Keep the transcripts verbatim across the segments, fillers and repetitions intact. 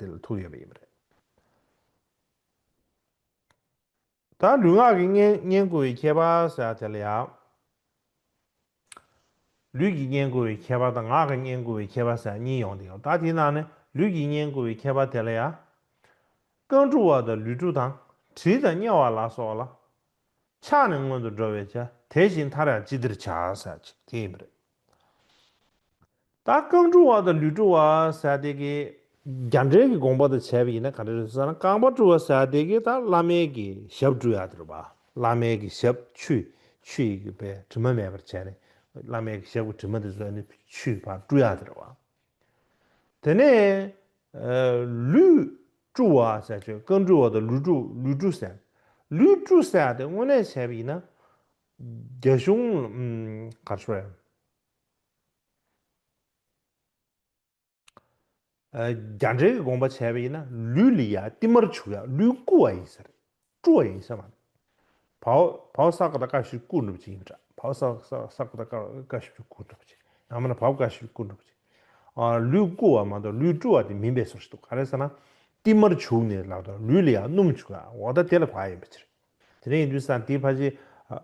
དེ་ལ་ཐུག་ཡོད་པ་ཡིན་པ་རེད། ད་ལུས་ངག་གི་བསྙེན་བསྙེན་བཀུར་བའི་ཁྱད་པར་ཟེར་དེ་ལ་ཡང་། ལུས་ཀྱི་བསྙེན་བཀུར་བའི་ཁྱད་པར་དང་ངག་གི་བསྙེན་བཀུར་བའི་ཁྱད་པར་ཟེར་གཉིས་ཡོང་གི་ཡོད། ད་དེའི་ནང་ནས་ལུས་ཀྱི་བསྙེན་བཀུར་བའི་ཁྱད་པར་དེ་ལ་ཡང་། རྐང་བཀྲུ་བ་དང་ལུས་བཀྲུ་དང་། དྲིལ་དང་མཉེ་བ་ལ་སོགས་ལ། ཕྱག་ནི་སྔོན་དུ་འགྲོ་བའི་ཆ། དེ་བཞིན་མཐར་ཡང་ཅི་བདེར་བྱ་ཟེར་གྱི་དེ་ཡིན་པ་རེད། ད་རྐང་བཀྲུ་བ་དང་ལུས་བཀྲུ་བ་ཟེར་དེ་གི་རྒྱ་འགྲེལ་གྱི་དགོངས་པ་དང་བྱས་པ་ཡིན་ན་ག་འདྲ་རེད་ཟེར་ན། རྐང་པ་བཀྲུ་བ་ཟེར་དེ་གི་ད་བླ་མའི་གི་ཞབས་བཀྲུ་ཡ་དེ་རེད་པ། བླ་མའི་གི་ཞབས་ཆུ་ཆུ་ཡི་གི་པའི་དྲི་མ་མེད་པར་བྱས་ནས། བླ་མའི་གི་ཞབས་ཀྱི་དྲི་མ་དེ་ཚོ་ནི་ཆུ་ཕར་བཀྲུ་ཡ་དེ་རེད་པ། དེ་ནས་ལུས་བཀྲུ་བ་ཟེར་ཆོས་རྐང་བཀྲུ་བ་དང་ལུས་བཀྲུ་ལུས་བཀྲུ་ཟེར། ལུས་བཀྲུ་ཟེར་དེ་དངོས་གནས་བྱས་པ་ཡིན་ན། རྒྱ་གཞུང་ག་རེ་ཞུ་དགོས་རེད། རྒྱ་འགྲེལ་གྱི་དགོངས་པ་བྱས་པ་ཡིན་ན་ལུས་ལ་ཡ་ཏིལ་མར་བྱུག་ཡ། ལུས་བཀྲུ་བ་ཡིན་ཟེར། བཀྲུ་བ་ཡིན་ཟེར་མ་རེད། བའོ་བའོ་ས་ག་བཏགས་ཀ་ཞབས་ཀྱུ་བཀྲུ་འགྲོ་བ་ཅིག་ཡིན་པ་འདྲ། བའོ་ས་ས་ས་ག་བཏགས་ཀ་ཀ་ཞབས་ཀྱུ་བཀྲུ་འགྲོ་བ་ཅིག་ཡང་མིན་ན་བའོ་ཀ་ཞབས་ཀྱུ་བཀྲུ་འགྲོ་བ་ཅིག་ཨ། ལུས་བཀྲུ་བ་མ་གཏོགས་ལུས་བཀྲུ་བ་དེ་མིན་པའི་བཟོ་ཞིག་འདུག་ག་རེ་ཟེར་ན། ཏིལ་མར་བྱུག་ནས་ལབ་དང་ལུས་ལ་ཡང་སྣུམ་བྱུག་ཡ། འོ་ད་དེ་ལ་བ་ཡིན་པ་ཕྱིར། དེ་འདྲ་ཡིན་དུས་ཙང་དེའི་ཕལ་ཆེར། ཨ།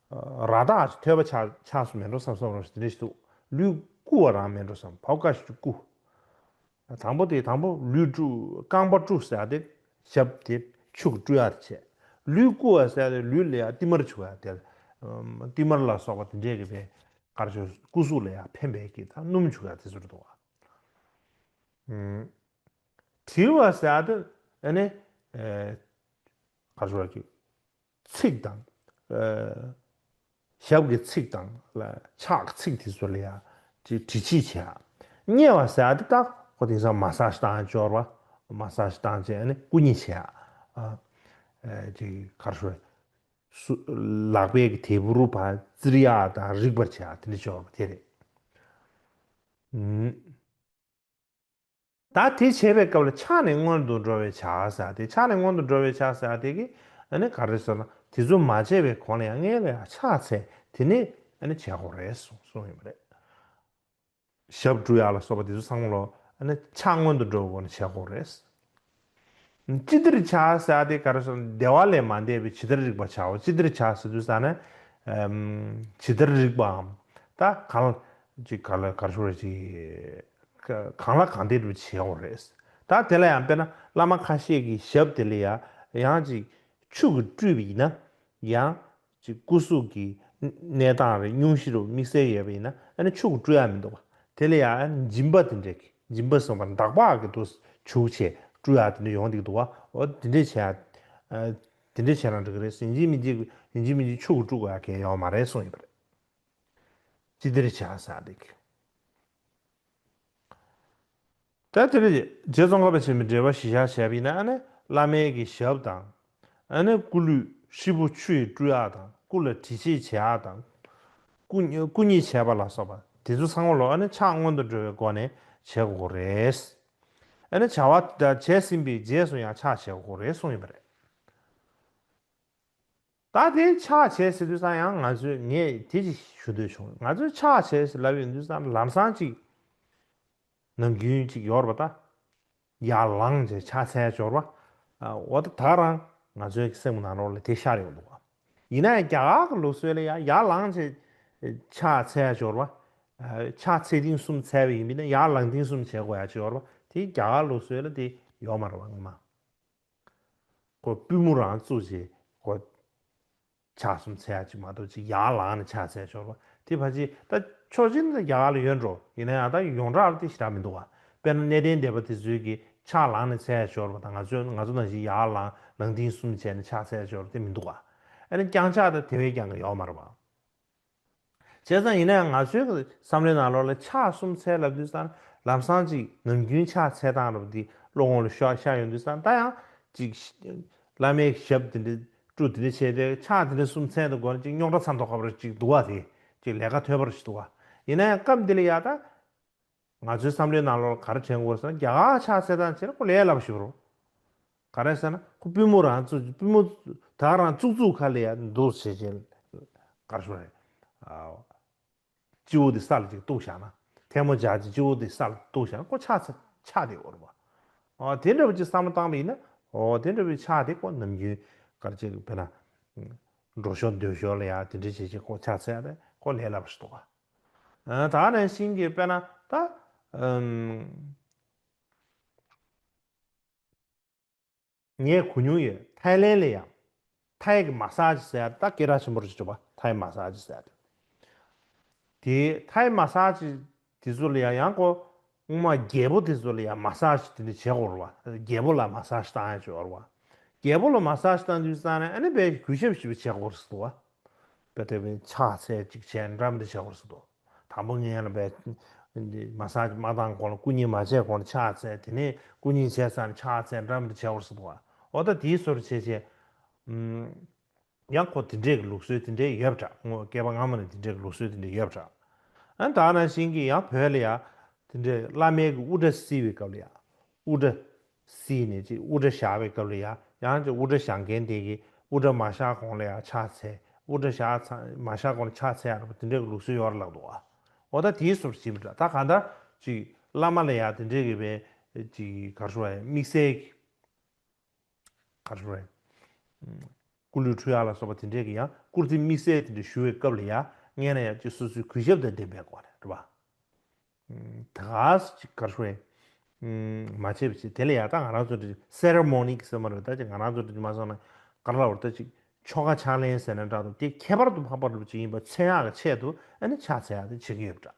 ཨ། ར་བཏགས་ཐོས་པ་ཆགས་ཆགས་སུ་མེད་འགྲོ་བསམ་བསམ་རོ་ཞིག་དེ་འདྲ་ཞིག་འདུག་ལུས་བཀྲུ་བ་རང་མེད་འགྲོ་བསམ། བའོ་ཀ་ཞབས་ཀྱུ་བཀྲུ། དང་པོ་དེ་དང་པོ་ལུས་བཀྲུ། རྐང་པ་བཀྲུ་ཟེར་ཡ་དེ་ཞབས་དེ་ཆུ་གིས་བཀྲུ་ཡ་དེ་བྱས། ལུས་བཀྲུ་བ་ཟེར་ཡ་དེ་ལུས་ལ་ཡ་ཏིལ་མར་བྱུག་ཡ་དེ། ཨམ། ཏིལ་མར་ལ་སོགས་པ་དེ་འདྲས་ཀྱི་བའི་ག་རེ་ཞུ། སྐུ་གཟུགས་ལ་ཡ་ཕན་པའི་གི་ད་སྣུམ་བྱུག་ཡ་དེ་ཚོ་རེད་འདུག་བ། ཨམ། དྲིལ་བ་ཟེར་ཡ་དེ་ཨ་ནི། ཨེ། ག་རེ་ཞུ་དགོས་རེད། ཚིགས་དང་། ཨ། ཞབས་ཀྱི་ཚིགས་དང་ལ་ཕྱག་གི་ཚིགས་དེ་ཚོ་ལ་ཡ་ཅིག་དྲིལ་ཕྱིས་བྱེད་ཡ། མཉེ་བ་ཟེར་ཡ་དེ་ད་ཁོ་དེང་སང་མ་སཱ་ཇི་བཏང་ཡ་སྦྱོར་བ། མ་སཱ་ཇི་བཏང་བྱས་ནས་སྐུ་མཉེ་བྱེད་ཡ། ཨ། ཨ། ཅིག་ག་རེ་ཞུ་དགོས་རེད། སུ། ལག་པའི་གི་དལ་བུར་བ་བཙིར་ཡ་དང་རིག་པར་བྱེད་ཡ་དེ་འདྲ་སྦྱོར་བ་དེ་རེད། ཨུམ། ད་དེ་བྱེད་པའི་སྐབས་ལ་ཕྱག་ནི་སྔོན་དུ་འགྲོ་བའི་ཕྱག་ཟེར་ཏེ། ཕྱག་ནི་སྔོན་དུ་འགྲོ་བའི་ཕྱག་ཟེར་ཏེ་གི་ཨ་ནི་ག་རེ་ཟེར་ན། དེ་ཚོ་མ་བྱས་པའི་གོང་ལ་ཡང་སྔོན་ལ་ཡང་ཕྱག་འཚལ། དེ་ནས་ཨ་ནི་བྱེད་དགོས་རེད་གསུངས་གསུངས་ཡོད་པ་རེད། ཞབས་བཀྲུ་ཡ་ལ་སོགས་པ་དེ་ཚོ་ཚང་མ་ལོ་ཨ་ནི་ཕྱག་སྔོན་དུ་འགྲོ་བའི་སྒོ་ནས་བྱེད་དགོས་རེད། ཅི་བདེར་བྱ་ཟེར་ཏེ་ག་རེ་ཟེར་ན། བདེ་བ་ལས་མ་འདས་པའི་ཇི་ལྟར་རིགས་པ་བྱའོ། ཅི་བདེར་བྱ་ཟེར་དུས་ཙ་ན། ཨམ། ཇི་ལྟར་རིགས་པའམ། ད་གང་ལ་ཅིག་ག་ལ་ག་རེ་ཞུ་རེད། ཅིག་ག་གང་ལ་གང་འདོད་དུ་བྱེད་དགོས་རེད། ད་དེ་ལ་ཡང་དཔེར་ན་བླ་མ་ཁ་ཤས་ཀྱི་ཞབས་དེ་ལ་ཡང་ཡང་ཅིག་ཆུ་གིས་བཀྲུས་པ་ཡིན་ན་ཡང་། ཅིག་སྐུ་གཟུགས་ཀྱི་གནས་སྟངས་རེད། སྙུང་གཞི་རུ་དམིགས་བསལ་ཡོད་པ་ཡིན་ན་ཨ་ནི་ཆུ་གིས་བཀྲུ་ཡ་མི་འདུག་བ། དེ་ལ་ཡང་འཇིམ་པ་དེ་འདྲས་ཀྱི། འཇིམ་པ་གསུངས་པ་འདག་པ་གི་དུ་བྱུག་བྱས་བཀྲུ་ཡ་དེ་འདྲ་ཡོང་གི་འདུག་བ། འོ་དེ་འདྲས་བྱས་ཡ། ཨ། དེ་འདྲས་བྱས་ན་འགྲིག་གི་རེད། ཡིན་གཅིག་མིན་གཅིག་ཡིན་གཅིག་མིན་གཅིག་ཆུ་གིས་བཀྲུ་དགོས་ཡ་གལ་ཡོད་མ་རེད་གསུངས་ཡོད་པ་རེད། ཅི་བདེར་བྱ་ཟེར་དེ་གི། ད་དེ་ལས་རྗེ་ཙོང་ཁ་པ་ཆེན་པོས་འགྲེལ་པ་གཞི་བཞག་བྱས་པ་ཡིན་ན་ཨ་ནི་བླ་མའི་གི་ཞབས་དང་། ཨ་ནི་སྐུ་ལུས་ཧྲིལ་པོ་ཆུ་ཡིས་བཀྲུ་ཡག་དང་། སྐུ་ལ་དྲིལ་ཕྱིས་བྱེད་ཡག་དང་། སྐུ་སྐུ་མཉེ་བྱས་པ་ལ་སོགས་པ་དེ་ཚོ་ཚང་མ་ལོ་ཨ་ནི་ཕྱག་སྔོན་དུ་འགྲོ་བའི་སྒོ་ནས་བྱེད་དགོས་རེད། ཨ་ནི་བྱ་བ་ད་བྱས་ཟིན་པའི་རྗེས་སུ་ཡང་ཕྱག་བྱེད་དགོས་རེད་གསུངས་ཡོད་པ་རེད། ད་དེ་ཕྱག་བྱས་ཟེར་དུས་ཙང་ཡང་ང་ཚོས་ངས་དེ་ཅིག་ཞུ་འདོད་བྱུང་། ང་ཚོས་ཕྱག་བྱས་ཟེར་ལབ་ཡོང་དུས་ཙང་ལམ་སང་ཅིག་ནམ་རྒྱུན་ཅིག་ཡོད་རེད་པ། ད་ཡར་ལངས་བྱས་ཕྱག་འཚལ་ཡ་ཅིག་ཡོད་རེད་པ། ཨ། འོ་ད་ད་རང་ང་ཚོའི་སེམས་ནང་ལོགས་ལ་དེ་ཤར་ཡོང་འདུག་བ། ཡིན་ན་ཡང་རྒྱ་གར་གྱི་ལུགས་སྲོལ་ལ་ཡང་ཡར་ལངས་བྱས་ཕྱག་འཚལ་ཡ་ཅིག་ཡོད་རེད་པ། ཨ། ཕྱག་འཚལ་ཐེངས་གསུམ་འཚལ་བ་ཡིན་པ་ཡིན་ན་ཡར་ལངས་ཐེངས་གསུམ་བྱེད་དགོས་ཡ་ཅིག་ཡོད་རེད་པ། དེ་རྒྱ་གར་གྱི་ལུགས་སྲོལ་ལ་དེ་ཡོད་མ་རེད་པ། ངོ་མ། ཁོ་པུས་མོ་རང་བཙུགས་བྱས་ཁོ་ཕྱག་གསུམ་འཚལ་ཡ་ཅིག་མ་གཏོགས་ཅིག་ཡར་ལངས་ནས་ཕྱག་འཚལ་ཆོག་པ་དེ་ཕལ་ཆེར་ད་ཕྱོགས་གཅིག་ནས་རྒྱ་གར་ལ་ཡོད་འགྲོ། ཡིན་ན་ཡང་ད་ཡོངས་གྲགས་ལ་དེ་ཞེ་དྲག་མི་འདུག་བ། དཔེར་ན་གནས་བརྟན་སྡེ་པ་དེ་ཚོའི་གི་ཕྱག་ལངས་ནས་འཚལ་ཡ་ཆོག་པ་དང་ང་ཚོའི་ང་ཚོ་ནང་བཞིན་ཡར་ལངས་ལངས་ཐེངས་གསུམ་བྱས་ནས་ཕྱག་འཚལ་ཆོག་པ་དེ་མི་འདུག་བ། ཨ་ནི་རྐྱང་ཕྱག་ད་དེ་བས་ཀྱང་ཡོད་མ་རེད་བ། བྱས་ཙང་ཡིན་ན་ཡང་ང་ཚོའི་བསམ་བློའི་ནང་ལོགས་ལ་ཕྱག་གསུམ་འཚལ་ལབ་དུས་ཙང་ལམ་སང་ཅིག་ནམ་རྒྱུན་ཕྱག་འཚལ་སྟངས་རབ་འདི་བློ་ངོ་ལ་ཤར་ཤར་ཡོང་དུས་ཙང་ད་ཡང་ཅིག་བླ་མའི་ཞབས་དེ་འདྲ་བཀྲུ་དེ་འདྲ་བྱས་ཏེ་ཕྱག་དེ་འདྲ་གསུམ་འཚལ་དུས་སྒོ་ནས་ཅིག་རྙོག་དྲ་ཚ་མདོག་ཁ་པོ་ཅིག་འདུག་བ། དེ་ཅིག་ལས་ཀ་ཐོལ་པོ་ཞིག་འདུག་བ། ཡིན་ན་ཡང་སྐབས་འདི་ལ་ཡ་ད། ང་ཚོའི་བསམ་བློའི་ནང་ལོགས་ལ་ག་རེ་དྲན་དགོས་ཟེར་ན་རྒྱ་གར་ཕྱག་འཚལ་སྟངས་བྱས་ན་ཁོ་ལས་སླ་པོ་ཞིག་རེད། ག་རེ་ཟེར་ན་ཁོ་པུས་མོ་རང་བཙུགས་པུས་མོ་ད་རང་བཙུགས་བཙུགས་ཁ་ལ་ཡ་འདུག་བྱེད་བྱེད་ག་རེ་ཞུ་རེད། ཨ། སྤྱི་བོ་དེ་ས་ལ་ཅིག་གཏུགས་བཞག་ན་ཐལ་མོ་སྦྱར་ཅིག་སྤྱི་བོ་དེ་ས་ལ་གཏུགས་བཞག་ན་ཁོ་ཕྱག་འཚལ་ཕྱག་དེ་འོར་བ། ཨོ་དེ་འདྲ་བོ་ཅིག་བསམ་བློ་བཏང་བ་ཡིན་ན། ཨོ་དེ་འདྲ་བོའི་ཕྱག་དེ་ཁོ་ནམ་རྒྱུན་ག་རེ་ཅིག་དཔེར་ན་འགྲོ་ཞོར་སྡོད་ཞོར་ལ་ཡ་དེ་འདྲ་བྱེད་བྱེད་ཁོ་ཕྱག་འཚལ་ཡ་དེ་ཁོ་ལས་སླ་པོ་ཞིག་འདུག་ག་ད་ནང་བཞིན་གྱི་དཔེར་ན་ད་ཨམ། ངས་གོ་མྱོང་ཡོད། ཐའི་ལེན་ལ་ཡང་ཐའི་གི་མ་ས་ཇི་ཟེར་ཡ་ད་སྐད་གྲགས་ཆེན་པོ་རེད་ཅོ་བ། ཐའི་མ་ས་ཇི་ཟེར་ཡ་དེ། དེ་ཐའི་མ་ས་ཇི་དེ་ཚོ་ལ་ཡང་ཡང་ཁོ་སྔོན་མ་རྒྱལ་པོ་དེ་ཚོ་ལ་ཡང་མ་ས་ཇི་དེ་འདྲ་བྱེད་དགོས་རེད་བ། རྒྱལ་པོ་ལ་མ་ས་ཇི་བཏང་ཡ་ཅོ་བ་རེད་བ། རྒྱལ་པོ་ལ་མ་ས་ཇི་བཏང་དུས་ཙང་ནས་ཨ་ནི་དཔེ་གུས་ཞབས་ཞེ་པོ་བྱེད་དགོས་རེད་ཟེར་བ། དཔེ་དེ་བས་ཕྱག་འཚལ་ཅིག་བྱས་འདྲ་མི་འདྲ་བྱེད་དགོས་རེད་ཟེར་དོ། དང་པོ་ངས་ལ་བས་མ་ས་ཇི་མ་བཏང་གོང་ལ་སྐུ་ཉིད་མ་བྱས་གོང་ལ་ཕྱག་འཚལ། དེ་ནས་སྐུ་ཉིད་བྱས་ཙང་ཕྱག་འཚལ་འདྲ་མི་འདྲ་བྱེད་དགོས་རེད་ཟེར་དོ། འོ་ད་དེའི་སོར་བྱས་བྱས། ཨམ། ཡང་ཁོ་དེ་འདྲས་ཀྱི་ལུགས་སྲོལ་དེ་འདྲས་ཡོད་པ་འདྲ། སྔོན་བསྐལ་པ་སྔ་མོ་ནས་དེ་འདྲས་ཀྱི་ལུགས་སྲོལ་དེ་འདྲས་ཡོད་པ་འདྲ། ཨ་ད་ནང་བཞིན་གྱི་ཡང་བོད་ལ་ཡ་དེ་འདྲས་བླ་མའི་གི་དབུ་སྐྲ་བསིལ་བའི་སྐབས་ལ་ཡ། དབུ་སྐྲ་བསིལ་ནས་ཅིག་དབུ་སྐྲ་བཞར་བའི་སྐབས་ལ་ཡ། ཡང་ཅིག་དབུ་སྐྲ་བཞར་མཁན་དེ་གིས་དབུ་སྐྲ་མ་བཞར་གོང་ལ་ཡ་ཕྱག་འཚལ། དབུ་སྐྲ་བཞར་ཚར་མ་བཞར་གོང་ལ་ཕྱག་འཚལ་ཡ་རེད་པ། དེ་འདྲས་ཀྱི་ལུགས་སྲོལ་ཡོད་རེད་ལབ་འདུག་ཨ། འོ་ད་དེའི་སོར་བྱེད་པ་འདྲ། ད་གང་ལྟར་ཅིག་བླ་མ་ལ་ཡ་དེ་འདྲས་ཀྱི་བས་ཅིག་ག་རེ་ཞུ་དགོས་རེད། དམིགས་བསལ་གྱི་ག་རེ་ཞུ་དགོས་རེད། སྐུ་ལུས་འཁྲུ་ཡག་ལ་སོགས་པ་དེ་འདྲས་ཀྱི་ཡང་བཀུར་སྟི་དམིགས་བསལ་དེ་འདྲ་ཞུ་བའི་སྐབས་ལ་ཡང་སྔོན་ལ་ཡང་ཅིག་སོ་སོའི་གུས་ཞབས་དང་ལྡན་པའི་སྒོ་ནས་རེད་པ། ད་ག་ཅིག་ག་རེ་ཞུ་དགོས་རེད། མ་བྱས་པ་བྱས། དེ་ལ་ཡང་ད་ང་རང་ཚོ་འདྲ་སེ་ར་མོ་ནི་ཟེར་མ་རེད། ད་ཅིག་ང་རང་ཚོ་འདྲ་མ་སོང་ན་ག་རེ་ལབ་དགོས་རེད། ད་ཅིག་ཆོ་ག་ཕྱག་ལེན་ཟེར་ན་འདྲ་འདུག་དེ་ཁྱད་པར་དུ་འཕགས་པ་རུ་ཅིག་ཡིན་པ་མཚོན་ཡག་གི་ཆེད་དུ་ཨ་ནི་ཕྱག་འཚལ་ཡག་དེ་བྱེད་ཀྱི་ཡོད་པ་འདྲ།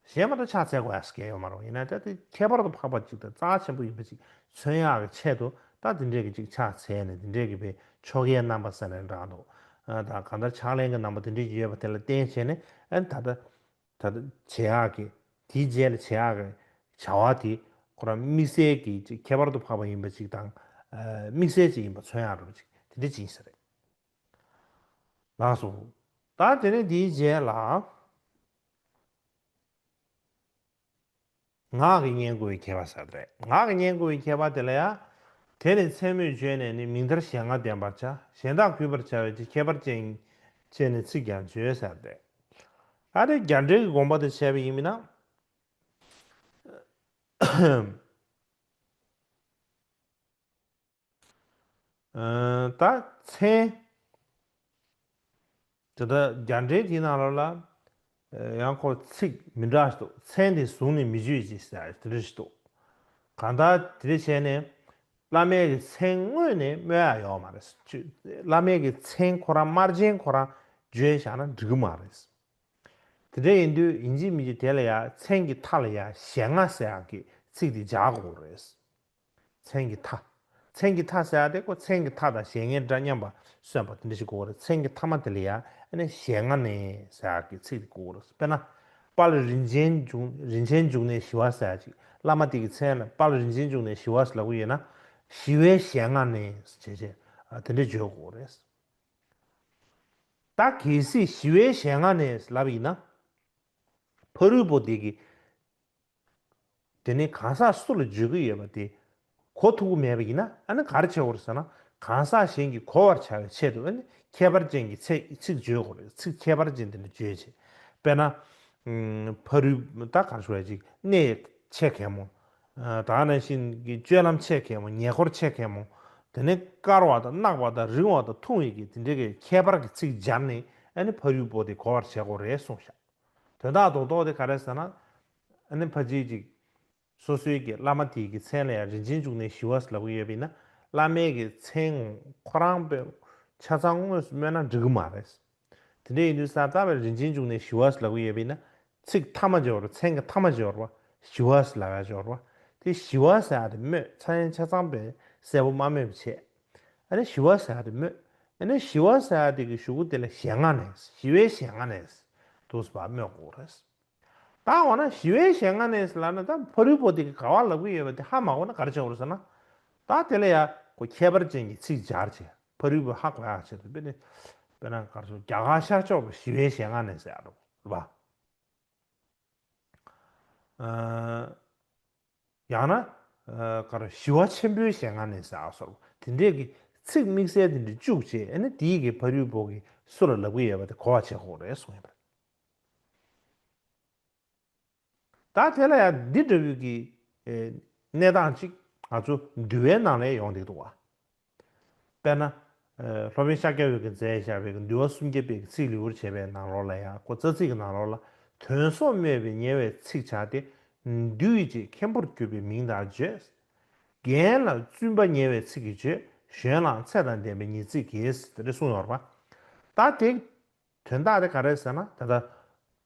གཞན་མ་གཏོགས་ཕྱག་འཚལ་དགོས་ཡག་སྐད་ཡོད་མ་རེད། ཡིན་ན་ད་དེ་ཁྱད་པར་དུ་འཕགས་པ་ཅིག་དང་རྩ་ཆེན་པོ་ཡིན་པ་ཅིག་མཚོན་ཡག་གི་ཆེད་དུ་ད་དེ་འདྲས་ཀྱི་ཅིག་ཕྱག་འཚལ་ནས་དེ་འདྲས་ཀྱི་བའི་ཆོ་གའི་རྣམ་པ་ཟེར་ནས་འདྲ་འདུག་ད་གང་ལྟར་ཕྱག་ལེན་གྱི་རྣམ་པ་དེ་འདྲས་ཀྱི་ཡོད་པ་དེ་ལ་བརྟེན་བྱས་ནས་ཨ་ནི་ད་ལྟ་ད་ལྟ་བྱེད་ཡག་གི་དེའི་རྗེས་ལ་བྱེད་ཡག་གི་བྱ་བ་དེ་ཁོ་རང་དམིགས་བསལ་གྱི་ཅིག་ཁྱད་པར་དུ་འཕགས་པ་ཡིན་པ་ཅིག་དང་། དམིགས་བསལ་ཅིག་ཡིན་པ་མཚོན་ཡག་འདྲ་བ་ཅིག་དེ་འདྲས་ཅིག་ཡིན་ས་རེད། ལགས་སོ། ད་དེ་ནས་དེའི་རྗེས་ལ། ངག་གི་བསྙེན་བཀུར་བའི་ཁྱད་པར་ཟེར་བ་རེད། ངག་གི་བསྙེན་བཀུར་བའི་ཁྱད་པར་དེ་ལ་ཡང་། དེ་ནི་མཚན་སྨོས་བརྗོད་ནས་ནི། མིང་མཐར་ཞལ་སྔ་བསྟན་པར་བྱ། གཞན་དག་གུས་པར་བྱ་བའི་ཕྱིར། ཁྱད་པར་ཅན་བྱས་ནས་ཚིག་ཀྱང་བརྗོད་ཟེར་བ་རེད། ད་དེ་རྒྱ་འགྲེལ་གྱི་དགོངས་པ་དེ་བྱས་པ་ཡིན་ན། ད་མཚན། དེ་ལྟར་རྒྱ་འགྲེལ་དེའི་ནང་ལོགས་ལ། ཡང་ཁོ་ཚིག་མི་འདྲ་ཞིག་འདུག་མཚན་དེ་གཟུགས་ནས་མི་བརྗོད་ཅིག་ཟེར་དེ་འདྲ་ཞིག་འདུག་གང་ལྟར་དེ་འདྲ་བྱས་ནས། བླ་མའི་གི་མཚན་དངོས་ནས་སྨོས་ཡ་ཡོད་མ་རེད། བླ་མའི་གི་མཚན་ཁོ་རང་དམར་རྗེན་ཁོ་རང་བརྗོད་བཞག་ན་འགྲིག་གི་མ་རེད། དེ་འདྲ་ཡིན་དུས་ཡིན་གཅིག་མིན་གཅིག་དེ་ལ་ཡང་མཚན་གྱི་མཐའ་ལ་ཡང་ཞལ་སྔ་ཟེར་ཡག་གི་ཚིག་དེ་སྦྱར་དགོས་རེད། མཚན་གྱི་མཐའ། མཚན་གྱི་མཐའ་ཟེར་ཡག་དེ་ཁོ་མཚན་གྱི་མཐའ་དང་གཞལ་ངེས་སྒྲ་མཉམ་པ་སོན་པ་དེ་འདྲ་ཞིག་དགོས་རེད། མཚན་གྱི་མཐའ་མ་དེ་ལ་ཡང་ཨ་ནི་ཞལ་སྔ་ནས་ཟེར་ཡག་གི་ཚིག་དེ་དགོས་རེད། དཔེར་ན། དཔལ་རིན་ཆེན་འབྱུང་རིན་ཆེན་འབྱུང་གནས་ཞི་བ་ཟེར་ཡག་ཅིག་བླ་མ་དེ་གི་མཚན་ལ་དཔལ་རིན་ཆེན་འབྱུང་གནས་ཞི་བ་ཟེར་ལབ་ཀྱི་ཡོད་ན། ཞི་བའི་ཞལ་སྔ་ནས་བྱས་བྱས་དེ་འདྲ་བརྗོད་དགོས་རེད། ད་གལ་སྲིད་ཞི་བའི་ཞལ་སྔ་ནས་ལབ་ཡིན་ན། ཕ་རོལ་པོ་དེ་གི་དེ་ནི་གང་ཟག་སུ་ལ་བརྗོད་ཀྱི་ཡོད་པ་དེ་གོ་ཐུབ་ཀྱི་མེད་པ་ཡིན་ན་ཨ་ནི་ག་རེ་བྱེད་དགོས་རེད་ཟེར་ན། གང་ཟག་གཞན་གྱིས་གོ་བར་བྱ་བའི་ཆེད་དུ་ཨ་ནི་ཁྱད་པར་ཅན་གྱི་ཚིག་ཚིག་བརྗོད་དགོས་རེད། ཚིག་ཁྱད་པར་ཅན་དེ་འདྲ་བརྗོད་བྱེད། དཔེར་ན། ཕ་རོལ་ད་ག་རེ་ཞུ་བ་ཅིག་གནས་ཆེ་གེ་མོ། ད་ནང་བཞིན་གྱི་སྤྱོད་ལམ་ཆེ་གེ་མོ། ཉེ་འཁོར་ཆེ་གེ་མོ། དེ་ནས་དཀར་བ་དང་གནག་པ་དང་རིང་བ་དང་ཐུང་བའི་གི་དེ་འདྲའི་གི་ཁྱད་པར་གྱི་ཚིག་སྦྱར་ནས་ཨ་ནི་ཕ་རོལ་པོ་དེ་གོ་བར་བྱེད་དགོས་རེད་གསུངས་ཤག་དོན་དག་རྡོག་རྡོག་དེ་ག་རེ་ཟེར་ན། ཨ་ནི་ཕ་ཅིག་ཅིག་སོ་སོའི་གི་བླ་མ་དེའི་གི་མཚན་ལ་ཡང་རིན་ཆེན་འབྱུང་གནས་ཞི་བ་ཟེར་ལབ་ཀྱི་ཡོད་པ་ཡིན་ན། བླ་མའི་གི་མཚན་ཁོ་རང་དཔེ་ཆ་ཚང་དངོས་སུ་སྨོས་ན་འགྲིག་གི་མ་རེད། དེ་འདྲ་ཡིན་དུས་ས་རྩ་བའི་རིན་ཆེན་འབྱུང་གནས་ཞི་བ་ཟེར་ལབ་ཀྱི་ཡོད་པ་ཡིན་ན། ཚིག་མཐའ་མ་སྦྱོར་བ། མཚན་གྱི་མཐའ་མ་སྦྱོར་བ། ཞི་བ་ཟེར་ལབ་ཡ་སྦྱོར་བ། དེ་ཞི་བ་ཟེར་ཡ་དེ་སྨོས་ཚ་ཡན་ཆ་ཚང་པའི་གསལ་པོ་མ་སྨོས་པ་བྱས། ཨ་ནི་ཞི་བ་ཟེར་ཡ་དེ་སྨོས། ཨ་ནི་ཞི་བ་ཟེར་ཡ་དེ་གི་གཞུག་གུ་དེ་ལ་ཞལ་སྔ་ནས། ཞི་བའི་ཞལ་སྔ་ནས་འདུག་སེ་ཕར་སྨོས་དགོས་རེད། ད་འོ་ན་ཞི་བའི་ཞལ་སྔ་ནས་ལབ་ན་ད་ཕ་རོལ་པོ་དེ་གི་ག་བ་ལབ་ཀྱི་ཡོད་པ་དེ་ཧ་མ་གོ་ན་ག་རེ་བྱེད་དགོས་རེད་ཟེར་ན། ད་དེ་ལ་ཡ་ཁོ་ཁྱད་པར་ཅན་གྱི་ཚིག་སྦྱར་བྱས་ཕ་རོལ་པོས་ཧ་གོ་ཡག་ཆེད་དུ། དཔེར་ན་དཔེར་ན་ག་རེ་ཟེར། རྒྱ་གར་ཤར་ཕྱོགས་པ་ཞི་བའི་ཞལ་སྔ་ནས་ཟེར་ཡག་རེད་པ། ཡང་ན། ག་རེ། ཞི་བ་ཆེན་པོའི་ཞལ་སྔ་ནས་ཟེར་ཡག་སོགས་དེ་འདྲས་ཀྱི་ཚིག་དམིགས་བསལ་དེ་འདྲ་བཅུག་བྱས། ཨ་ནི་དེའི་གི་ཕ་རོལ་པོ་གི་སུ་ལ་ལབ་ཀྱི་ཡོད་པ་དེ་གོ་བ་བྱེད་དགོས་རེད་གསུངས་ཡོད་པ་རེད། ད་དེ་ལ་ཡང་འདི་འདྲ་བོའི་གི་གནས་སྟངས་ཅིག་ང་ཚོ་འདུལ་བའི་ནང་ལ་ཡོང་བསྡད་འདུག་བ། དཔེར་ན། ཨ། སློབ་དཔོན་ཤཱཀྱ་འོད་ཀྱིས་མཛད་བཞག་པའི་འདུལ་བ་གསུམ་བརྒྱ་པའི་ཚིག་ལེའུར་བྱས་པའི་ནང་ལོགས་ལ་ཡང་ཁོ་རྩ་ཚིག་གི་ནང་ལོགས་ལ། དོན་སོགས་སྨྲས་པས་ཉེ་བའི་ཚིག་བྱ་སྟེ། འདུས་བྱས་མཁན་པོར་གྱུར་པའི་མིང་དག་བརྗོད། རྒན་ལ་བཙུན་པ་ཉེ་བའི་ཚིག་གིས་བརྗོད། གཞོན་ལའང་ཚད་དང་ལྡན་པའི་ཉེ་ཚིག་གིས། དེ་འདྲ་གསུངས་ཡོད་རེད་པ། ད་དེ་དོན་དག་དེ་ག་རེ་ཟེར་ན། ད་ལྟ།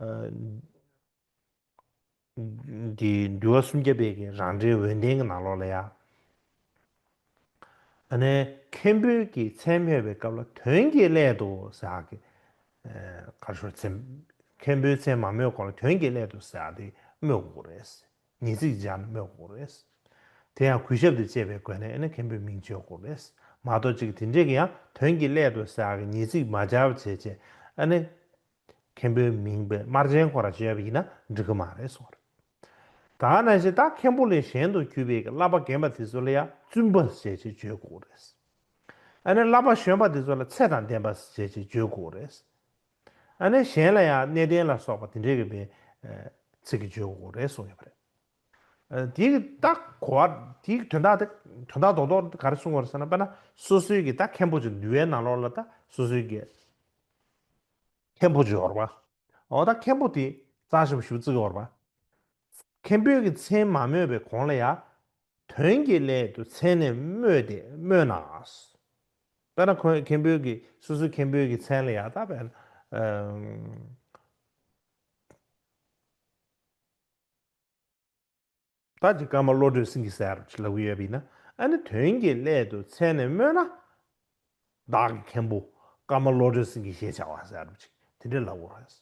ཨ། འདི་འདུལ་བ་གསུམ་བརྒྱ་པའི་གི་རང་འགྲེལ་འོད་ལྡན་གྱི་ནང་ལོགས་ལ་ཡ། ཨ་ནི་མཁན་པོའི་གི་མཚན་སྨོས་པའི་སྐབས་ལ་དོན་གྱི་སླད་དུ་ཟེར་གི། ཨ། ག་རེ་ཞུ་མཚན། མཁན་པོའི་མཚན་མ་སྨོས་གོང་ལ་དོན་གྱི་སླད་དུ་ཟེར་དེ་སྨོས་དགོས་རེད། ཉེ་ཚིག་སྦྱར་ནས་སྨོས་དགོས་རེད། དེ་ཡང་གུས་ཞབས་དང་བཅས་པའི་སྒོ་ནས་ཨ་ནི་མཁན་པོའི་མིང་བརྗོད་དགོས་རེད། མ་གཏོགས་གཅིག་དེ་འདྲས་ཀྱི་ཡང་དོན་གྱི་སླད་དུ་ཟེར་གི་ཉེ་ཚིག་མ་སྦྱར་བ་བྱས་བྱས་ཨ་ནི། མཁན་པོའི་མིང་དཔེ་དམར་རྗེན་ཁོ་རང་བརྗོད་པ་ཡིན་ན་འགྲིག་གི་མ་རེད་གསུངས་རེད། ད་ནང་བཞིན་ད་མཁན་པོ་ལས་གཞན་དུ་གྱུར་པའི་བསླབ་པ་རྒན་པ་དེ་ཚོ་ལ་ཡང་བཙུན་པ་ཞེས་བྱས་བརྗོད་དགོས་རེད། ཨ་ནི་བསླབ་པ་གཞོན་པ་དེ་ཚོ་ལ་ཚད་དང་ལྡན་པ་ཞེས་བྱས་བརྗོད་དགོས་རེད། ཨ་ནི་གཞན་ལ་ཡང་གནས་བརྟན་ལ་སོགས་པ་དེ་འདྲའི་གི་བའི་ཚིག་གིས་བརྗོད་དགོས་རེད་གསུངས་ཡོད་པ་རེད། ཨ། དེའི་ད་གོ་བ་དེའི་དོན་དག་དེ་དོན་དག་རྡོག་རྡོག་ག་རེ་གསུངས་པ་རེད་ཟེར་ན། དཔེར་ན་སོ་སོའི་གི་ད་མཁན་པོ་ཅིག་འདུལ་བའི་ནང་ལོགས་ལ་ད་སོ་སོའི་གི་མཁན་པོ་ཅིག་ཡོད་རེད་པ། འོ་ད་མཁན་པོ་དེ་རྩ་ཆེན་པོ་ཞེ་པོ་བརྩི་གི་ཡོད་རེད་པ། མཁན་པོའི་གི་མཚན་མ་སྨོས་པའི་གོང་ལ་ཡ། དོན་གྱི་སླད་དུ་མཚན་ནི་སྨོས་ཏེ་སྨོས་ན། དཔེར་ན་ཁོ་མཁན་པོའི་གི་སོ་སོའི་མཁན་པོའི་གི་མཚན་ལ་ཡ་ད་དཔེར་ན། ཨམ། ད་ཅིག་ཀརྨ་བློ་གྲོས་སེང་གེ་ཟེར་ཅིག་ལབ་ཀྱི་ཡོད་པ་ཡིན་ན། ཨ་ནི་དོན་གྱི་སླད་དུ་མཚན་ནི་སྨོས་ན། བདག་གི་མཁན་པོ་ཀརྨ་བློ་གྲོས་སེང་གེ་ཞེས་བྱ་བ་ཟེར་ཅིག་དེ་འདྲ་ལབ་དགོས་རེད།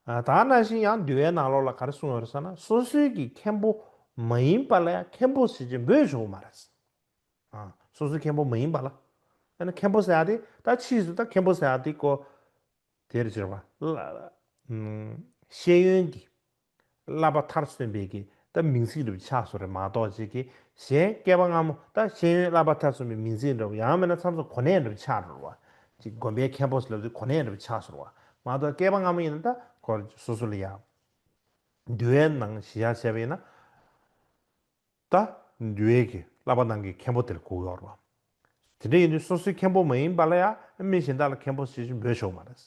ཨ། ད་ནང་བཞིན་ཡང་འདུལ་བའི་ནང་ལོགས་ལ་ག་རེ་གསུངས་ཡོད་རེད་ཟེར་ན། སོ་སོའི་གི་མཁན་པོ་མ་ཡིན་པ་ལ་ཡང་མཁན་པོ་ཟེར་གྱི་འབོད་ཆོག་གི་མ་རེད། ཨ། སོ་སོའི་མཁན་པོ་མ་ཡིན་པ་ལ། ཨ་ནི་མཁན་པོ་ཟེར་ཡ་དེ་ད་ཕྱིས་སུ་ད་མཁན་པོ་ཟེར་ཡ་དེ་ཀོ། དེར་བྱེད་པ་ལ། ཤེས་ཡོན་གྱི་བསླབ་པ་མཐར་སོན་པའི་གི་ད་མིང་ཚིག་འདྲ་པོ་ཆགས་སོང་རེད་མ་གཏོགས་ཅིག་གི་གཞན་བསྐལ་པ་སྔ་མོ་ད་ཤེས་ཡོན་བསླབ་པ་མཐར་སོན་པའི་མིང་ཚིག་འདྲ་པོ་ཡང་མིན་ན་མཚམས་སུ་གོ་གནས་འདྲ་པོ་ཆགས་འགྲོ་བ། ཅིག་དགོན་པའི་མཁན་པོ་ཟེར་ལབ་དུས་གོ་གནས་འདྲ་པོ་ཆགས་སོང་བ། མ་གཏོགས་བསྐལ་པ་སྔ་མོ་ཡིན་ན་ད་ཁོ་སོ་སོ་ལ་ཡང་འདུལ་བའི་ནང་གཞི་བཞག་བྱས་པ་ཡིན་ན། ད་འདུལ་བའི་གི་བསླབ་པ་ནང་གི་མཁན་པོ་དེར་གོ་གི་ཡོད་རེད་བ། དེ་འདྲ་ཡིན་དུས་སོ་སོའི་མཁན་པོ་མ་ཡིན་པ་ལ་ཡང་མི་གཞན་དག་ལ་མཁན་པོ་ཞེས་འབོད་ཆོག་མ་རེད།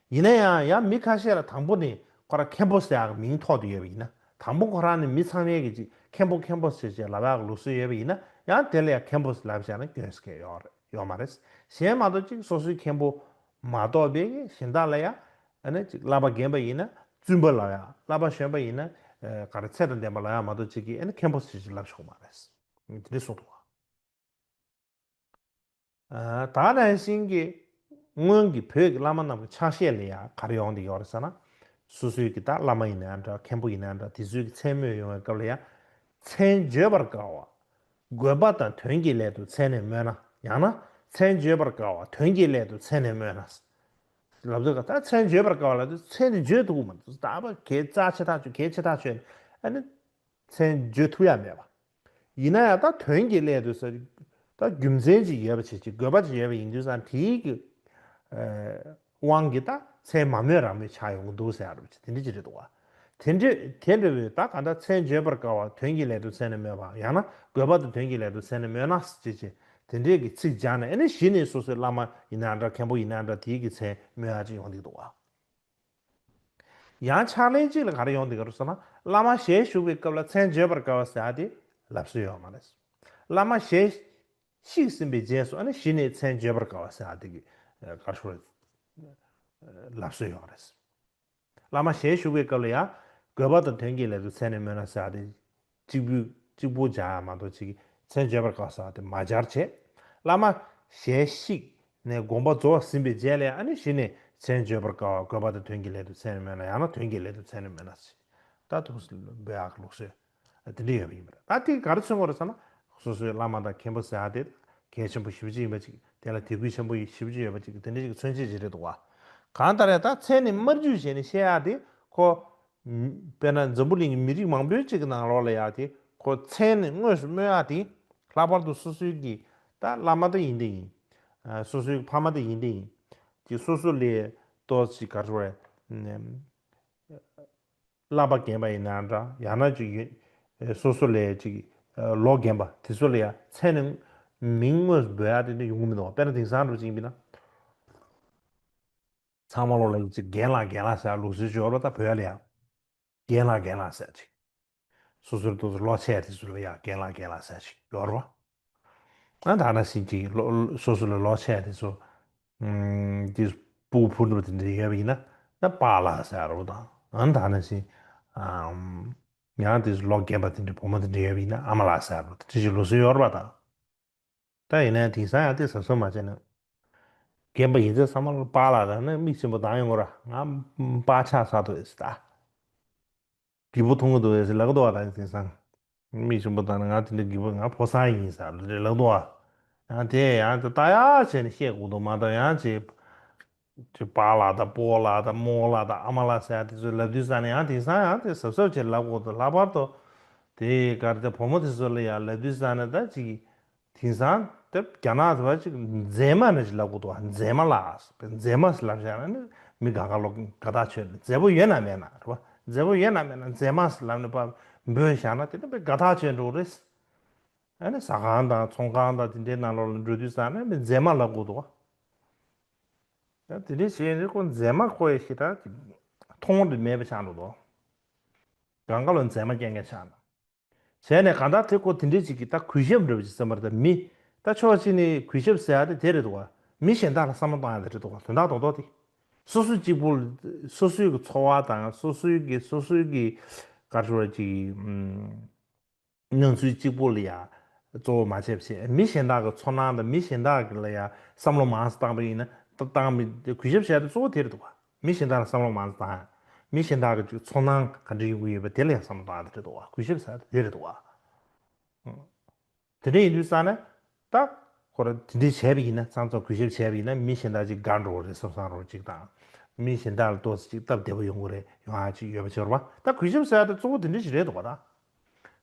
ཡིན་ན་ཡང་ཡང་མི་ཁ་ཤས་ལ་དང་པོ་ནས་ཁོ་རང་མཁན་པོ་ཟེར་ཡག་གི་མིང་ཐོགས་ཏེ་ཡོད་པ་ཡིན་ན། དང་པོ་ཁོ་རང་ནས་མི་ཚང་མས་གི་ཅིག་མཁན་པོ་མཁན་པོ་ཟེར་བྱས་ལབ་ཡག་གི་ལུགས་སྲོལ་ཡོད་པ་ཡིན་ན་ཡང་དེ་ལ་ཡང་མཁན་པོ་ཟེར་ལབ་བཞག་ན་སྐྱོན་ཟེར་མཁན་ཡོད་རེད་ཡོད་མ་རེད། གཞན་མ་གཏོགས་ཅིག་སོ་སོའི་མཁན་པོ་མ་གཏོགས་པའི་གི་གཞན་དག་ལ་ཡང་ཨ་ནི་ཅིག་བསླབ་པ་རྒན་པ་ཡིན་ན་བཙུན་པ་ལབ་ཡག་བསླབ་པ་གཞོན་པ་ཡིན་ན་ཨ་ག་རེ་ཚད་དང་ལྡན་པ་ལབ་ཡག་མ་གཏོགས་ཅིག་གིས་ཨ་ནི་མཁན་པོ་ཟེར་ཅིག་ལབ་ཆོག་མ་རེད། དེ་འདྲ་གསུངས་འདུག་བ། ཨ། ད་ནང་བཞིན་གྱི་སྔོན་གྱི་བོད་ཀྱི་བླ་མ་རྣམས་ཀྱི་ཕྱག་བཞེས་ལ་ཡང་ག་རེ་ཡོང་བསྡད་ཡོད་རེད་ཟེར་ན། སོ་སོའི་གི་ད་བླ་མ་ཡིན་ན་འདྲ་མཁན་པོ་ཡིན་ན་འདྲ་དེ་ཚོའི་གི་མཚན་སྨོས་ཡོང་བའི་སྐབས་ལ་ཡང་། མཚན་བརྗོད་པར་དཀའ་བ། དགོས་པ་དང་དོན་གྱི་སླད་དུ་མཚན་ནི་སྨོས་ན། ཡང་ན་མཚན་བརྗོད་པར་དཀའ་བ་དོན་གྱི་སླད་དུ་མཚན་ནི་སྨོས་ན། ལབ་དུས་ད་མཚན་བརྗོད་པར་དཀའ་བ་ལབ་དུས་མཚན་དེ་བརྗོད་ཐུབ་ཀྱི་མ་འདུག་ད་ཕར་གལ་རྩ་ཆེ་ཐག་ཆོད་གལ་ཆེ་ཐག་ཆོད་ཨ་ནི། མཚན་བརྗོད་ཐུབ་ཡ་མེད་པ། ཡིན་ན་ཡང་ད་དོན་གྱི་སླད་དུ་ཟེར། ད་རྒྱུ་མཚན་ཅིག་ཡོད་པ་བྱས་ཅིག་དགོས་པ་ཅིག་ཡོད་པ་ཡིན་དུས་ཙང་དེའི་གི། ཨ། དབང་གིས་ད་མཚན་མ་སྨོས་རང་སྨོས་ཆགས་ཡོང་གི་འདུག་ཟེར་ཡ་རུ་ཅིག་དེ་འདྲ་ཅིག་རེད་འདུག་བ། དེ་འདྲ་དེ་འདྲ་བའི་ད་ག་ད་མཚན་བརྗོད་པར་དཀའ་བ་དོན་གྱི་སླད་དུ་མཚན་ནི་སྨོས་པ་ཡང་ན་དགོས་པ་དང་དོན་གྱི་སླད་དུ་མཚན་ནི་སྨོས་ན་ཅེས་ཅེས་དེ་འདྲའི་གི་ཚིག་སྦྱར་ནས་ཨ་ནི་གཞི་ནས་སོ་སོའི་བླ་མ་ཡིན་ན་འདྲ་མཁན་པོ་ཡིན་ན་འདྲ་དེའི་གི་མཚན་སྨོས་ཡ་ཅིག་ཡོང་གི་འདུག་བ། ཡང་ཕྱག་ལེན་གཅིག་ལ་ག་རེ་ཡོང་འདུག་ག་རེ་ཟེར་ན། བླ་མ་ཞལ་བཞུགས་པའི་སྐབས་ལ་མཚན་བརྗོད་པར་དཀའ་བ་ཟེར་ཡ་དེ་ལབ་སྲོལ་ཡོད་མ་རེད། བླ་མ་ཞལ་བཞུགས་ཟིན་པའི་རྗེས་སུ་ཨ་ནི་གཞི་ནས་མཚན་བརྗོད་པར་དཀའ་བ་ཟེར་ཡ་དེ་གི་ག་རེ་ཞུ་དགོས་རེད། ལབ་སྲོལ་ཡོད་རེད། བླ་མ་ཞལ་བཞུགས་པའི་སྐབས་ལ་ཡང་དགོས་པ་དང་དོན་གྱི་སླད་དུ་མཚན་ནི་སྨོས་ན་ཟེར་ཡ་དེ། གཅིག་པུ་གཅིག་པུ་སྦྱར་ཡ་མ་གཏོགས་ཅིག་མཚན་བརྗོད་པར་དཀའ་ཟེར་ཡ་དེ་མ་སྦྱར་བྱས། བླ་མ་ཞལ་བཞུགས་ནས་དགོངས་པ་རྫོགས་ཟིན་པའི་རྗེས་ལ་ཡང་ཨ་ནི་གཞི་ནས་མཚན་བརྗོད་པར་དཀའ་བ་དགོས་པ་དང་དོན་གྱི་སླད་དུ་མཚན་ནི་སྨོས་ན་ཡང་ན་དོན་གྱི་སླད་དུ་མཚན་ནི་སྨོས་ན་ཟེར། ད་དུ་འབོད་ཡག་གི་ལུགས་སྲོལ་དེ་འདྲ་ཡོད་པ་ཡིན་པ་རེད། ད་དེ་ག་རེ་མཚོན་གྱི་རེད་ཟེར་ན། སོ་སོའི་བླ་མ་དང་མཁན་པོ་ཟེར་ཡ་དེ་གལ་ཆེན་པོ་ཞེ་པོ་ཅིག་ཡིན་པ་ཅིག་དེ་ལ་དད་གུས་ཆེན་པོ་ཞེ་པོ་ཅིག་ཡོད་པ་ཅིག་དེ་འདྲ་ཅིག་མཚོན་བྱེད་ཅིག་རེད་འདུག་བ། གང་ལྟར་ཡང་ད་མཚན་ནི་སྨྲ་བརྗོད་བྱས་ནས་བཤད་ཡ་དེ་ཁོ། དཔེར་ན་འཛམ་བུ་གླིང་གི་མི་རིགས་མང་པོའི་ཅིག་གི་ནང་ལོགས་ལ་ཡ་དེ་ཁོ་མཚན་ནི་དངོས་སུ་སྨོས་ཡ་དེ། ལྷག་པར་དུ་སོ་སོའི་གི་ད་བླ་མ་དེ་ཡིན་དེ་ཡིན། ཨ། སོ་སོའི་ཕ་མ་དེ་ཡིན་དེ་ཡིན། ཅིག་སོ་སོ་ལས་ཏོག་ཙམ་ག་རེ་ཟེར་དགོས་རེད། བསླབ་པ་རྒན་པ་ཡིན་ན་འདྲ་ཡང་ན་ཅིག་ཡོད། སོ་སོ་ལས་ཅིག་ ལོ་རྒན་པ་དེ་ཚོ་ལ་ཡ་མཚན་ནས་མིང་དངོས་སུ་འབོད་ཡ་དེ་འདྲ་ཡོང་གི་མི་འདུག་དཔེར་ན་དེང་སང་འདྲ་ཅིག་ཡིན་པ་ན། ཚང་མ་ལོ་ལ་ཡིན་ཅིག་རྒན་ལགས་རྒན་ལགས་ཟེར་ལུགས་སྲོལ་ཅིག་ཡོད་རེད་པ། ད་བོད་ལ་ཡ་རྒན་ལགས་རྒན་ལགས་ཟེར་ཅིག་སོ་སོའི་ཏོག་ཙམ་ལོ་ཆེ་དེ་ཚོ་ལ་ཡ་རྒན་ལགས་རྒན་ལགས་ཟེར་ཅིག་ཡོད་རེད་པ། ཨ་ད་ནང་བཞིན་ཅིག་ལོ་སོ་སོ་ལ་ལོ་ཆེ་དེ་ཚོ་ཨམ་དེ་སྤུ་གུ་ཕུ་ནུ་དེ་འདྲ་ཡོད་པ་ཡིན་ན་ད་པཱ་ལགས་ཟེར་རེད་པ། དང་ཨ་ད་ནང་བཞིན་ཨམ་ཡང་དེ་ལོ་རྒན་པ་དེ་འདྲ་བུ་མོ་དེ་འདྲ་ཡོད་པ་ཡིན་ན་ཨ་མ་ལགས་ཟེར་རེད་པ། དེ་འདྲ་ཞིག་ལུགས་སྲོལ་ཡོད་རེད་པ། ད། ད་ཡིན་ནའི་དེང་སང་ཡང་དེ་གཟབ་གཟབ་མ་བྱས་ན། རྒན་པ་ཡིན་ཚད་ཚང་མ་ལ་པཱ་ལགས་ད་ནི་མིག་ཆེན་པོ་གདངས་ཡོང་གི་ར། ང་པཱ་ཆགས་ཚར་འདུག་ཟེར་ད། སྒྱིད་པུ་ཐུང་གི་འདུག་ཟེར་ལབ་ཀྱི་འདུག་བ། ད་དེང་སང་མིག་ཆེན་པོ་གདངས་ན་ང་དེ་འདྲ་སྒྱིད་པུ། ང་ཕོ་གསར་ཡིན་ཟེར་ལབ་ཀྱི་འདུག་བ། ཡང་དེ་ཡང་དེ་ལྟ་ཡག་བྱས་ནས་བཤད་དགོས་འདུག་མ་གཏོགས་ཡང་ཅིག་ཅིག་པཱ་ལགས་དང་སྤོ་ལགས་དང་རྨོ་ལགས་དང་ཨ་མ་ལགས་ཟེར་ཡ་དེ་ཚོ་ལབ་དུས་ཙ་ནས་ཡང་དེང་སང་ཡང་དེ་གཟབ་གཟབ་བྱས་ལབ་དགོས་འདུག་ལྷག་པར་དུ་དེ་ག་རེ་དེ་བུ་མོ་དེ་ཚོ་ལ་ཡང་ལབ་དུས་ཙ་ནས་ད་ཅིག་དེང་སང་དེ་རྒྱ་ནག་ཚོ་ཅིག་མཛེས་མ་ནས་ཅིག་ལབ་དགོས་འདུག་མཛེས་མ་ལགས། མཛེས་མ་ལབ་བཞག་ན་ནི་མི་དགའ་དགའ་ལོ་དགའ་ཐག་ཆོད་ནས། མཛེས་པོ་ཡོད་ན་མེད་ན་རེད་པ། མཛེས་པོ་ཡོད་ན་མེད་ན་མཛེས་མ་ལབ་ནས་ཕར་འབོད་བཞག་ན་དེ་ནི་མི་དགའ་ཐག་ཆོད་འགྲོ་གི་རེད། ཨ་ནི་ཟ་ཁང་དང་ཚོང་ཁང་དང་དེ་འདྲའི་ནང་ལོགས་ལ་འགྲོ་དུས་ཙ་ནས་མི་མཛེས་མ་ལབ་དགོས་འདུག་བ། ཡང་དེ་འདྲའི་བྱས་ནས་ཁོ་མཛེས་མ་ཁོ་ཡི་ཞེ་དྲག་མཐོང་རྒྱུ་མེད་པ་ཆགས་འགྲོ་འདུག་གང་ག་ལ་མཛེས་མ་རྐྱང་རྐྱང་ཆགས་ན། བྱས་ནས་གང་ལྟར་དེ་ཁོ་དེ་འདྲའི་ཅིག་གི་ད་གུས་ཞབས་འདྲ་བ་ཅིག་བསམ་པ་རེད། ད་མི་ད་ཕྱོགས་གཅིག་ནས་གུས་ཞབས་ཟེར་ཡ་དེ་དེ་རེད་འདུག་བ། མི་གཞན་དག་ལ་བསམ་བློ་གཏོང་ཡ་དེ་རེད་འདུག་བ། དོན་དག་རྡོག་རྡོག་དེ། སོ་སོ་གཅིག་པུ། སོ་སོའི་གི་འཚོ་བ་དང་སོ་སོའི་གི་སོ་སོའི་གི་ག་རེ་ཟེར་བ་ཅིག་ཨམ། སྣང་ཚུལ་གཅིག་པོ་ལ་ཡ་གཙོ་བོ་མ་བྱས་པ་བྱས། མི་གཞན་དག་གི་ཚོར་སྣང་དང་མི་གཞན་དག་གི་ལ་ཡ་བསམ་བློ་མང་ཙམ་བཏང་པ་ཡིན་ན། ད་བཏང་མི་གུས་ཞབས་བྱས་ཏེ་གཙོ་བོ་དེ་རེད་འདུག་བ། མི་གཞན་དག་ལ་བསམ་བློ་མང་ཙམ་བཏང་། མི་གཞན་དག་གི་ཅིག་ཚོར་སྣང་ག་འདྲ་ཡོང་གི་ཡོད་པ་དེ་ལ་ཡང་བསམ་བློ་བཏང་ཡ་དེ་རེད་འདུག་བ། གུས་ཞབས་ཟེར་ཡ་དེ་རེད་འདུག་བ། དེ་འདྲ་ཡིན་དུས་ཙང་ནས་ད་ཁོ་རང་དེ་འདྲ་བྱས་པ་ཡིན་ན། ཚང་ཚང་གུས་ཞབས་བྱས་པ་ཡིན་ན་མི་གཞན་དག་ཅིག་དགའ་འགྲོ་གི་རེད་བསམ་བསམ་རོགས་ཅིག་དང་། མི་གཞན་དག་ལ་ཏོག་ཙམ་ཅིག་སྟབས་བདེ་པོ་ཡོང་གི་རེད། ཡོང་ཡ་ཅིག་ཡོད་པ་ཅིག་ཡོད་རེད་པ། ད་གུས་ཞབས་ཟེར་ཡ་དེ་གཙོ་བོ་དེ་འདྲ་ཞིག་རེད་འདུག་པ། ད་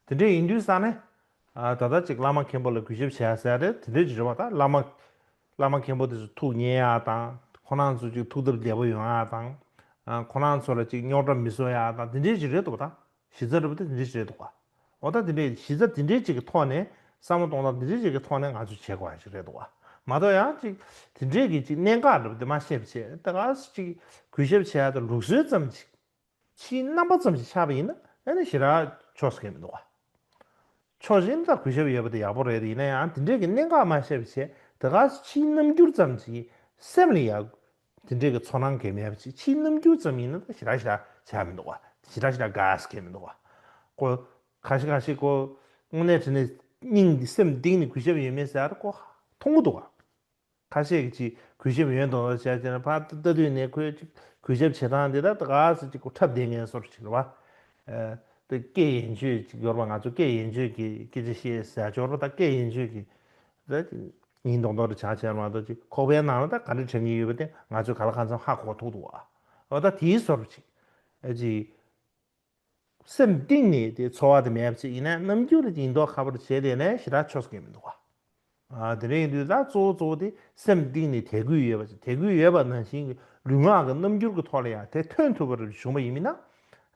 དེ་འདྲ་ཡིན་དུས་ཙང་ནས་ཨ་ད་ལྟ་ཅིག་བླ་མ་མཁན་པོ་ལ་གུས་ཞབས་བྱས་ཟེར་ཡ་དེ་དེ་འདྲ་ཞིག་རེད་པ། ད་བླ་མ་བླ་མ་མཁན་པོ་དེ་ཚོ་ཐུགས་མཉེས་ཡ་དང་། ཁོ་རང་ཚོ་ཅིག་ཐུགས་སྟབས་བདེ་པོ་ཡོང་ཡ་དང་། ཨ་ཁོ་རང་ཚོ་ལ་ཅིག་རྙོག་དྲ་མི་བཟོ་ཡ་དང་། དེ་འདྲ་ཞིག་རེད་འདུག་པ། ད། གཞི་རྩ་འདྲ་པོ་དེ་དེ་འདྲ་ཞིག་རེད་འདུག་ག་འོ་ད་དེ་འདྲའི་གཞི་རྩ་དེ་འདྲའི་ཅིག་གི་ཐོག་ནས། བསམ་བློ་གཏོང་སྟངས་དེ་འདྲའི་ཅིག་གི་ཐོག་ནས་ང་ཚོས་བྱེད་དགོས་ཡ་ཞིག་རེད་འདུག་ག་མ་གཏོགས་ཡང་ཅིག་དེ་འདྲའི་གི་ཅིག་གནད་འགག་འདྲ་པོ་དེ་མ་ཤེས་པ་བྱས། ད་ག་སེ་ཅིག་གུས་ཞབས་བྱེད་ཡ་དང་ལུགས་སྲོལ་ཙམ་ཅིག་ཕྱིའི་རྣམ་པ་ཙམ་ཞིག་ཆགས་པ་ཡིན་ན། ཨ་ནི་ཞེ་དྲག་ཕྱོགས་སུ་འཁེལ་མི་འདུག་ག་ཕྱོགས་གཞན་ད་གུས་ཞབས་ཡོད་པ་དེ་ཡག་པོ་རེད། ཡིན་ན་ཡང་དེ་འདྲའི་གི་གནད་འགག་མ་ཤེས་པ་བྱས། ད་ག་སེ་ཕྱིའི་རྣམ་འགྱུར་ཙམ་ཞིག་སེམས་ལ་ཡ། དེ་འདྲའི་གི་ཚོར་སྣང་གང་ཡང་མེད་པ་ཅིག་ཕྱིའི་རྣམ་འགྱུར་ཙམ་ཡིན་ན་ད་ཞེ་དྲག་ཞེ་དྲག་བྱ་མི་འདུག་བ། ཞེ་དྲག་ཞེ་དྲག་དགའ་ས་གང་ཡང་མི་འདུག་བ། ཁོ་ཁ་ཤས་ཁ་ཤས་ཁོ་དངོས་གནས་དྲང་གནས་སྙིང་གི་སེམས་གཏིང་ནས་གུས་ཞབས་ཡོད་མེད་ཟེར་ཡ་ཁོ་མཐོང་གི་འདུག་བ། ཁ་ཤས་ཀྱིས་ཅིག་གུས་ཞབས་ཡོད་མདོག་མདོག་བྱས་བྱས་ནས་ཕར་ལྟ་དུས་ནས་ཁོས་ཅིག་གུས་ཞབས་བྱེད་སྟངས་དེ་ད་ད་ག་སེ་ཅིག་ཁོ་འཁྲབ་བསྡད་མཁན་བཟོ་འདྲ་ཅིག་རེད་བ། ཨ་ད་སྐད་ཡན་ཆོད་ཅིག་ཡོད་རེད་བ། ང་ཚོ་སྐད་ཡན་ཆོད་ཀྱི་སྐད་ཆ་བཤད་ཟེར་ཡ་ཅིག་ཡོད་རེད་བ། ད་སྐད་ཡན་ཆོད་ཀྱི་ད་ཅིག་ཡིན་མདོག་མདོག་འདྲ་ཆགས་བྱས་མ་གཏོགས། ཅིག་ཁོག་པའི་ནང་ལ་ད་ག་འདྲ་དྲན་གྱི་ཡོད་པ་དེ་ང་ཚོས་གང་ལ་གང་འཚམ་ཧ་གོ་ཐུབ་འདུག་བ། འོ་ད་དེའི་བཟོ་འདྲ་ཅིག་ཨ་ཅིག་སེམས་གཏིང་ནས་དེ་ཚོར་བ་དེ་མེད་པ་ཅིག་ཡིན་ན། རྣམ་འགྱུར་ཡིན་མདོག་ཁ་པོ་བྱས་བསྡད་ནས་ཞེ་དྲག་ཕྱོགས་སུ་འཁེལ་མི་འདུག་བ། ཨ་དེ་འདྲ་ཡིན་དུས་ད་གཙོ་བོ་གཙོ་བོ་དེ་སེམས་གཏིང་ནས་དད་གུས་ཡོད་པ་ཅིག་དད་གུས་ཡོད་པ་ནང་བཞིན་གྱི་ལུས་ངག་གི་རྣམ་འགྱུར་གྱི་ཐོག་ལ་ཡང་དེ་ཐོན་ཐུབ་པ་རེ་བྱུང་བ་ཡིན་མིན་ན།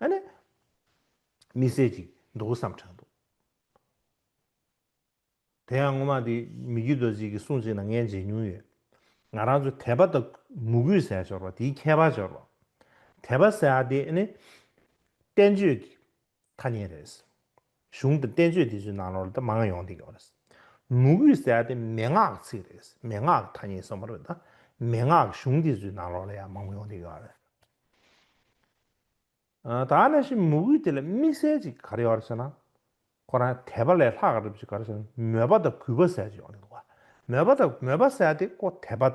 ཨ་ནི་དམིགས་བསལ་ཅིག་འདུག་བསམ་དྲན་འདུག་དེ་ཡང་སྔོན་མ་དེ་མི་བསྐྱོད་རྡོ་རྗེ་གི་གསུང་ཅིག་ནང་ངས་མཇལ་མྱོང་ཡོད། ང་རང་ཚོ་དད་པ་དང་མོས་གུས་ཟེར་ཡ་ཅིག་ཡོད་རེད་བ། དེའི་ཁྱད་པར་ཅིག་ཡོད་རེད་བ། དད་པ་ཟེར་ཡ་དེ་ནི་བསྟན་བཅོས་ཀྱི་ཐ་སྙད་རེད། གཞུང་དང་བསྟན་བཅོས་དེ་ཚོའི་ནང་ལོགས་ལ་ད་མང་ཡོང་བསྡད་ཡོད་རེད། མོས་གུས་ཟེར་ཡ་དེ་མན་ངག་གི་ཚིག་རེད། མན་ངག་གི་ཐ་སྙད་གསུངས་པ་རེད། ད་མན་ངག་གི་གཞུང་དེ་ཚོའི་ནང་ལོགས་ལ་ཡང་མང་པོ་ཡོང་བསྡད་ཡོད་རེད། ཨ་ད་ནང་བཞིན་མོས་གུས་དེ་ལ་དམིགས་བསལ་ཅིག་ག་རེ་ཡོད་རེད་ཟེར་ན། ཁོ་རང་དད་པ་ལས་ལྷག་ག་འགྲུབ་ཅིག་ག་རེ་ཟེར་ན། མོས་པ་དང་གུས་པ་ཟེར་ཅིག་ཡོང་གི་འདུག་བ། མོས་པ་དང་མོས་པ་ཟེར་དེ་ཁོ་དད་པ།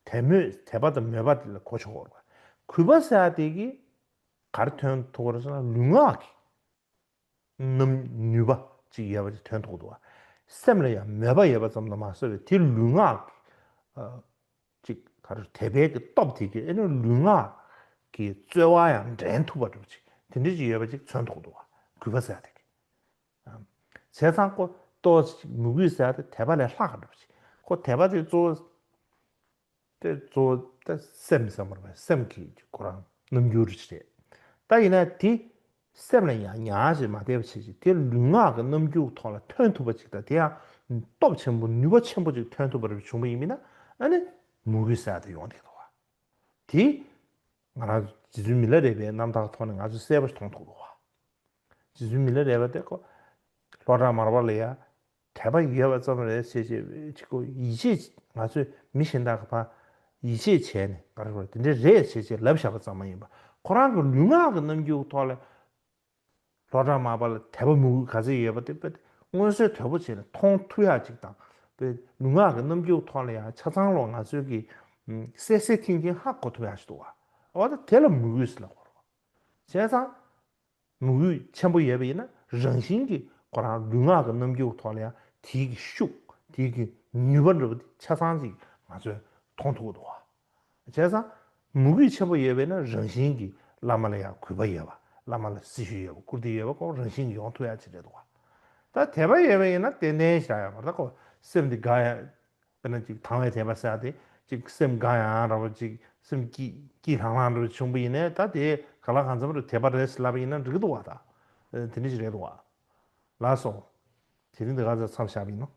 དད་མོས། དད་པ་དང་མོས་པ་དེ་ལ་གོ་ཆོད་ཀྱི་ཡོད་རེད་བ། གུས་པ་ཟེར་དེ་གིས་ག་རེ་ཐོན་ཐུབ་ཀྱི་རེད་ཟེར་ན། ལུས་ངག་གི་རྣམ་ནུས་པ་ཅིག་ཡོད་པ་ཅིག་ཐོན་ཐུབ་ཀྱི་འདུག་བ། སེམས་ལ་ཡང་མོས་པ་ཡོད་པ་ཙམ་དུ་མ་ཟད་པའི་དེ་ལུས་ངག་གི་ཨ་ཅིག་ག་རེ། དད་པའི་གི་སྟོབས་དེ་གིས་ཨེ་ནི་ལུས་ངག་གི་རྩོལ་བ་ཡང་འདྲེན་ཐུབ་པ་འདྲ་པོ་ཅིག་དེ་འདྲ་ཅིག་ཡོད་པ་ཅིག་མཚོན་ཐུབ་ཀྱི་འདུག་བ། གུས་པ་ཟེར་དེ་གིས། བྱས་ཙང་ཁོ་ཏོག་ཙམ་མོས་གུས་ཟེར་དེ་དད་པ་ལས་ལྷག་ག་འདྲ་པོ་ཅིག་ཁོ་དད་པ་དེ་གཙོ་བོ་དེ་གཙོ་བོ་དེ་སེམས་ཟེར་བ་རེད་པ། སེམས་ཀྱི་ཁོ་རང་རྣམ་འགྱུར་ཅིག་རེད། ད་ཡིན་ན་དེ་ སེམས་ལ་ཡང་ཉར་ཅིག་མ་བསྡད་པ་བྱེད་ཅིག་དེ་ལུས་ངག་གི་རྣམ་འགྱུར་ཐོག་ལ་ཐོན་ཐུབ་པ་ཅིག་དང་དེ་ཡང་སྟོབས་ཆེན་པོ་ནུས་པ་ཆེན་པོ་ཅིག་ཐོན་ཐུབ་པ་རེ་བྱུང་བ་ཡིན་མིན་ན་ཨ་ནི་མོས་གུས་ཟེར་དེ་ཡོང་བསྡད་འདུག་བ། དེ་ང་རང་རྗེ་བཙུན་མི་ལ་རས་པའི་རྣམ་ཐར་ཐོག་ནས་ང་ཚོས་གསལ་པོ་ཞིག་མཐོང་ཐུབ་འདུག་བ། རྗེ་བཙུན་མི་ལ་རས་པ་དེ་ཁོ་སློབ་གྲྭ་མར་པ་ལ་ཡ་དད་པ་ཡོད་པ་ཙམ་རེད་ཟེར་བྱས་ཅིག་ཁོ་ཡིད་ཆེས། ང་ཚོས་མི་གཞན་དག་གི་ཕར་ཡིད་ཆེས་བྱས་ནས་ག་རེ་རེད་དེ་འདྲ་རེད་ཟེར་བྱས་ལབ་བཞག་པ་ཙམ་མ་ཡིན་པ། ཁོ་རང་གི་ལུས་ངག་གི་རྣམ་འགྱུར་ཐོག་ལ་སློབ་གྲྭ་མར་པ་ལ་དད་པ་མོས་གུས་ག་ཚད་ཡོད་པ་དེ་དཔེ་མངོན་གསལ་དོད་པོ་བྱས་ནས་མཐོང་ཐུབ་ཡག་ཅིག་དང་། དཔེ་ལུས་ངག་གི་རྣམ་འགྱུར་ཐོག་ལ་ཡང་ཆ་ཚང་ལོ་ང་ཚོས་ཀྱི་གསལ་གསལ་ཐིང་ཐིང་ཧ་གོ་ཐུབ་ཡག་ཅིག་འདུག་བ། འོ་ད་དེ་ལ་མོས་གུས་ཟེར་ལབ་དགོས་རེད་བ། བྱས་ཙང་། མོས་གུས་ཆེན་པོ་ཡོད་པ་ཡིན་ན་རང་བཞིན་གྱིས་ཁོ་རང་ལུས་ངག་གི་རྣམ་འགྱུར་ཐོག་ལ་ཡང་དེའི་གི་ཤུགས་དེའི་གི་ནུས་པ་འདྲ་པོ་དེ་ཆ་ཚང་ཅིག་ང་ཚོས་མཐོང་ཐུབ་ཀྱི་འདུག་བ། བྱས་ཙང་མོས་གུས་ཆེན་པོ་ཡོད་པ་ཡིན་ན་རང་བཞིན་གྱིས་བླ་མ་ལ་ཡང་གུས་པ་ཡོད་པ། བླ་མ་ལ་སྲི་ཞུ་ཡོད་པ། བཀུར་སྟི་ཡོད་པ་ཁོ་རང་བཞིན་གྱིས་ཡོང་ཐུབ་ཡག་ཅིག་རེད་འདུག་བ། ད་དད་པ་ཡོད་པ་ཡིན་ན་ཏན་ཏན་ཞིག་ཡོད་པ་རེད། ད་ཁོ་སེམས་འདི་དགའ་ཡག་དཔེར་ན་ཅིག་དང་བའི་དད་པ་ཟེར་ཡག་དེ་ཅིག་སེམས་དགའ་ཡག་འདྲ་པོ་ཅིག་སེམས་སྐྱིད་སྐྱིད་ལྷང་ལྷང་འདྲ་པོ་བྱུང་པ་ཡིན་ནའི་ད་དེ་ག་ལ་གང་འཚམ་རེ་དད་པ་རེད་ཟེར་ལབ་པ་ཡིན་ན་འགྲིག་གི་འདུག་བ། ད་དེ་འདྲ་ཞིག་རེད་འདུག་བ། ལགས་སོ། དེ་རིང་འདི་ག་ཚོད་མཚམས་བཞག་པ་ཡིན་ནོ།